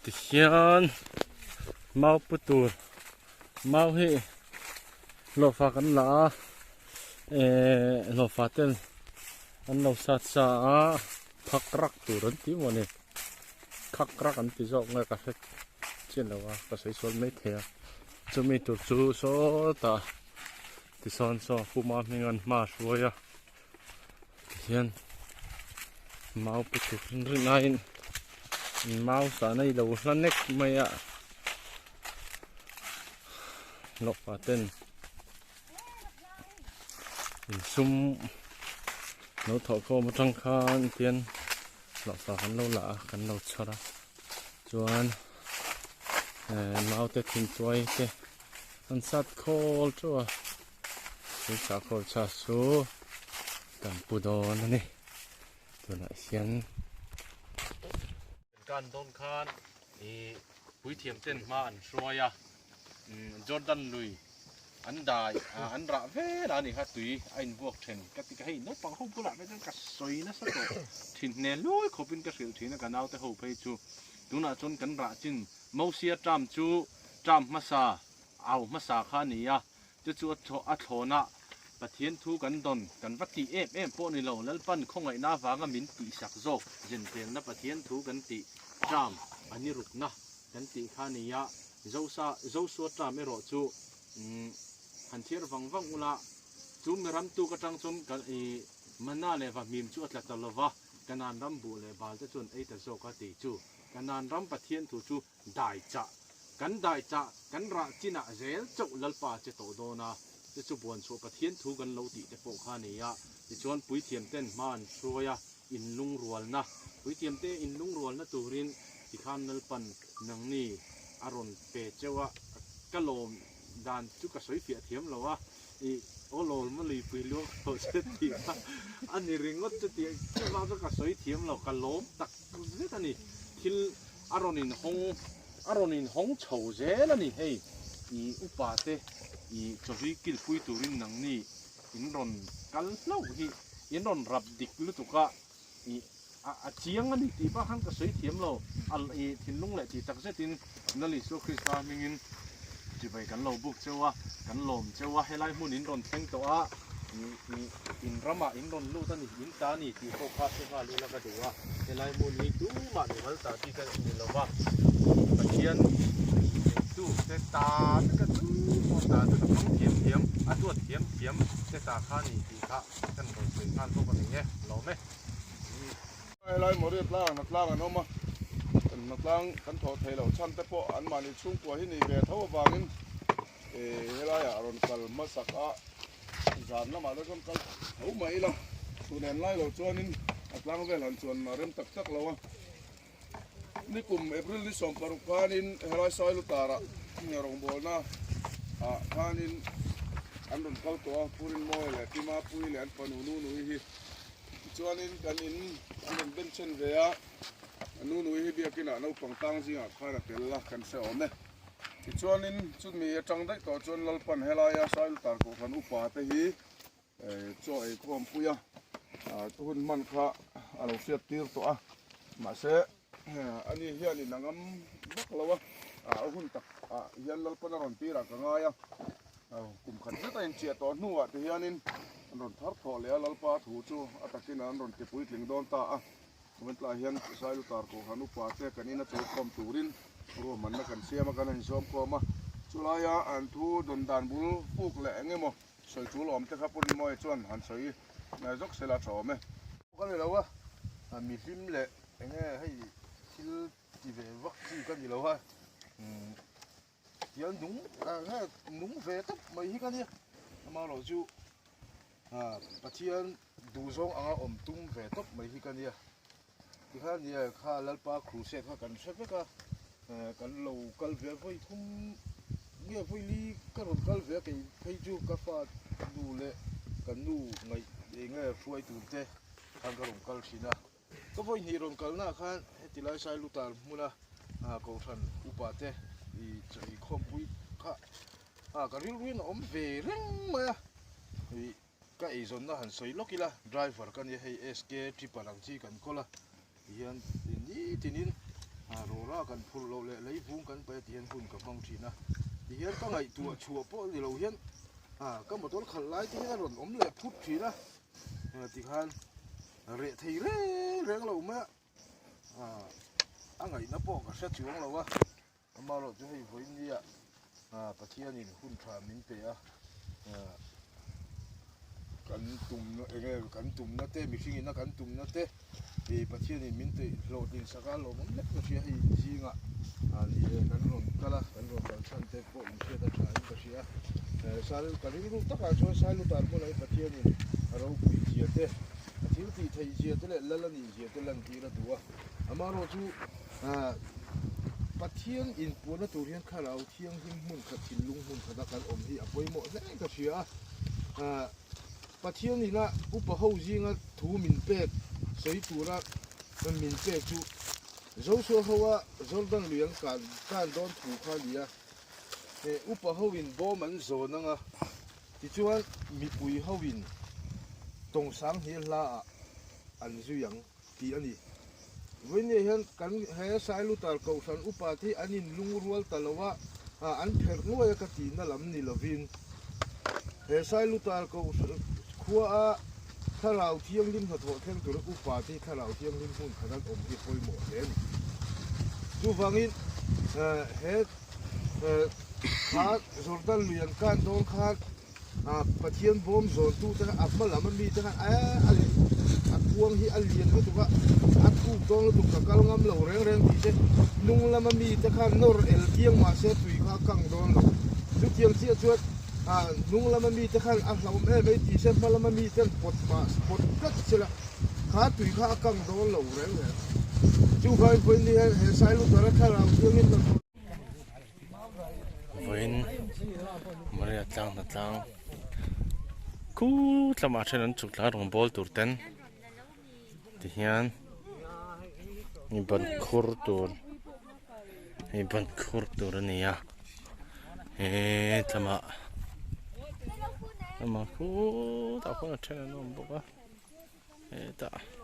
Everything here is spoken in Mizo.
Tihian mau pu tur mau hi hlawhfa kan la a ehh hlawhfa ten an lo sat sa a phak rak tur an tih maw ni khak rak an ti zawk nge ka hre chiah lo a ka sawi sual mai thei a chumi tur chu sawtah tisawn saw puma hming an hma a hruai a. Tihian mau pu tur in rin aiin mau sahna hi lo hla nek mai a lawkpa ten insum lo thawh khawm atang khan tian hlawhfa kan lo la a kan lo chhawr a chuan eh mau te thintuai te an sat khawl teuh a. Chu sakhaw chha chu kan pu dawn a ni tunah hian. Kan dawn khan ih puithiam ten hma an hruai a Jordan lui an dai an rah vel a ni kha tui a invuak then ka ti ka hei naupang ho bulah ve chuan ka sawi nasa tawh thin hne lui khawpin ka hrilh thin a ka naute ho phei chu tunah chuan kan rah chin Mosia term chu term hmasa au hmasa kha a ni a. Chu chu a thlawnah Pathian thu kan dawn kan va tih em em pawh ni lo, Lalpan khawngaihna avanga min tihsak zawk zentelna Pathian thu kan tih term a ni rukna kan tih kha a ni a, Zosa Zosua term erawh chu han chhiar vang vang ula, chu mi ram tuk atang chuan kan i mana leh vahmim chu a tla ta lova, Kanan ram buh leh bal te chuan ei ta zawk a tih chu Kanan ram Pathian thu chu Dai chah, Kan dai chah, kan rah chinah zel chauh Lalpa che tawh dawn a, chu chu buan chhuah Pathian thu kan lo tih te pawh kha a ni a. Tichuan puithiam ten hma an hruai a, inlungrualna, puithiam te inlungrualna turin tikhan Lalpan nangni a rawn pe cheu a, ka lawm dan chu ka sawi fiah thiam lo a, i aw lawl maw luipui luang tawh che tih kha a ni ringawt chu tih chuvang chu ka sawi thiam lo, ka lawm tak zet a ni, thil A rawn inhawng a rawn inhawng chho zel a ni hei i upa te i chawhri kilpui turin nangni in rawn kal hlauh hi in rawn rap dik lutuk a i a a chiang a ni tih bak khan ka sawi thiam lo a i thinlung leh tih tak zetin Lal Isua Krista hmingin chibai kan lo buk cheu a kan lawm cheu a helai hmun in rawn thleng tawh a. In ramah in rawn lut a ni, in ta a ni tih pawh kha hre nghal ula ka duh a, helai hmun hi tumah mimal ta bik a ni lo va, Pathian neitu te ta vek a tu pawh ta vek a hmang thiam thiam, a duat thiam thiam te ta kha a ni tih kha kan rawn sawi nghal bawk a ni e, lawm e. Helai Moria tlang hna tlang an awm a, kan hna tlang kan thawh theih loh chhan te pawh anmahni chhungkua hi ni ve tho avangin helaiah a rawn kal hmasak a. Zan lamah te chuan kal tho mai ila, chhun en lai lo chuanin a tlang vel han chuan a rem tak tak lo a. Nikum April ni 16 khanin helai Sailutarah rawngbawlna ah khanin an rawn kal tawh a, Purin Mawi leh Pi Mapuii leh an fanu Nunui hi. Tichuanin kan in an rawn ben chen ve a, Nunui hi biakinah naupang tang zingah khan a tel a, kan hre awm e. Tichuanin chumi atang daih tawh chuan Lalpan helaia Sailutar Kohhran upa te hi chaw ei khawmpui a, hun hman kha a lo hriat tir tawh a, mahse ani hianin a ngam vak lo a, a hun tak ah hian Lalpan a rawn tir ah ka ngai a, kum khat zet a inchiah tawh hnuah te hianin an rawn thar thawh leh a, Lalpa thu chu a takin an rawn ti puitling dawn ta a. Chuan tlaiah hian Sailutar Kohhran upa te kan ina chawlkhawm turin ruahmanna kan siam a, kan han inzawmkhawm a. Chulaia an thu dawn dan bul puk leh eng emaw sawi tul awm te kha Pu Rinmawia chuan han sawi zawk sela a tha awm e. Ka ni lo a, mihlim leh eng nge hei thil ti ve vak chi ka ni lo a, tiang nung nge nung ve tawp mai hi ka nia, amaherawh chu Pathian duhzawng anga awm tum ve tawp mai hi ka nia, tikhan nia kha Lalpa crusade kha kan hre vek a, kan lo kal ve vawi thum nge vawi li ka rawn kal ve a kei phei chu ka fa nu leh ka nu ngaih eng nge hruai tur te khan ka rawn kal thin a. Ka vawi hnih rawn kalnaah khan heti lai Sailutar hmuna Kohhran upa te i khawmpui kha ka rilruin a awm ve reng mai a, i ka eizawnna han sawi lawk ila driver ka nia hei SK triple ang chi kan kawl a tihian nitin in. Rawra kan phurh loh leh leivung kan paih a ti hian hun ka hmang thin a, tihian ka ngaihtuah chhuah pawh ni lo hian ka motor khalh lai te hian a rawn awm leh phut thin a, tikhan reh thei reng reng lo mai a, a ngaihna pawh ka hre chuang lo a, amaherawh chu hei vawiin nia Pathianin hun tha min pe a. Kan tumna eng nge kan tumna te mihring ina kan tumna te ih Pathianin min tih hlawhtlin sak a lawmawm hlek ka hria hei zingah ah ni e kan rawn kal a kan rawn kal chhan te pawh inhriat a tha in ka hria eh sal ka rilru takah chuan Sailutar hmunah hi Pathianin a ropui zia te a thil tih theih zia te leh lal a nih zia te lantir a duh a amaherawh chu ah Pathian inpuahna tur hian thlarau thianghlim hmun khat thinlung hmun khata kan awm hi a pawimawh hle ka hria a. Ahh Pathian ina upa ho zinga thu min pek sawi tura min pek chu Joshua hoa Jordan lui an kan kan dawn thu kha a ni a. Heh upa ho in bawm an zawn anga tichuan mipui ho in tawngsang hnial hla ah an zui ang. tih a ni. Vawinia hian kan he Sailutar Kohhran upa te hi an inlungrual ta lo a, an pherh nuai a ka tihna lam ni lovin he Sailutar Kohhran khua a Thlarau Thianghlim hnathawh thleng tura upa te hi Thlarau Thianghlim hmun khat an awm hi a pawimawh hle a ni. Chuvangin he kha Jordan lui an kan dawn khan Pathian bawm zawntu te kha a hma lam ami te khan eh a a kuang hi a lian lutuk a a thuk dawn lutuk ka kal ngam lo reng reng tih se hnung lama mi te khan nawr el kiang mahse tui kha a kang dawn lo chutiang chiah chuan ah hnung lama mi te khan a hlauhawm em em tih se hma lama mi ten pawt mah pawt tlat sela kha tui kha a kang dawn lo reng reng chuvangin vawiin hian he Sailutar a thlarau thiangin hnathawh. Vawiin Maria tlang hna tlang khut lamah then an chhuk thla rawng bawl tur ten tihian hei ban khur tur hei ban khur tur a ni a hetlama lamah khutah khuan a then an awm bawk a hetah.